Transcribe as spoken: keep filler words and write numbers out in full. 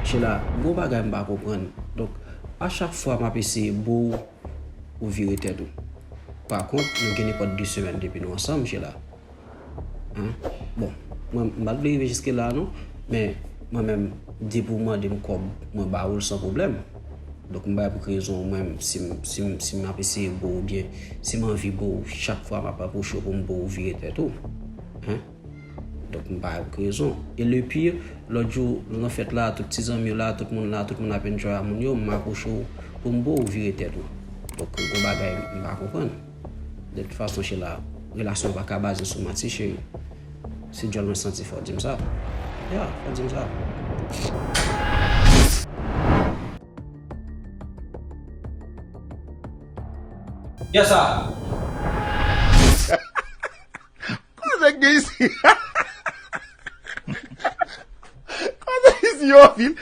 Sheila, gon bagay m pa konprann. Donk, a chak fwa m ap eseye bo w, ou vire tèt ou. Pa kont, nou gen nenpòt de semèn depi nou ansanm, Sheila. Hein? Bon, mwen, m pa t vle rive jiske la, non. Men, mwen menm, depi w mande m kòb, mwen ba ou l san pwoblèm. Donk, m bay pou ki rezon, mwen, si m, si m, si m ap eseye bo w, oubyen si m anvi bo w, chak fwa m ap apwoche w pou m bo w, ou vire tèt ou. Hein? Donk, m pa gen rezon. E le pire, lòt jou, nan fèt la, tout ti zanmi w la, tout moun la, tout moun ap enjoy a moun yo, m apwoche w pou m bo w, ou vire tèt ou. Donk, gon bagay m pa konprann. De tout fason, Sheila, relasyon an pa ka baze sou manti, cheri. Si djòl mwen santi, fò w di m sa. Ya, fò w di m sa. Yes, sir. Kote gen isi? Kote isi yo, fil?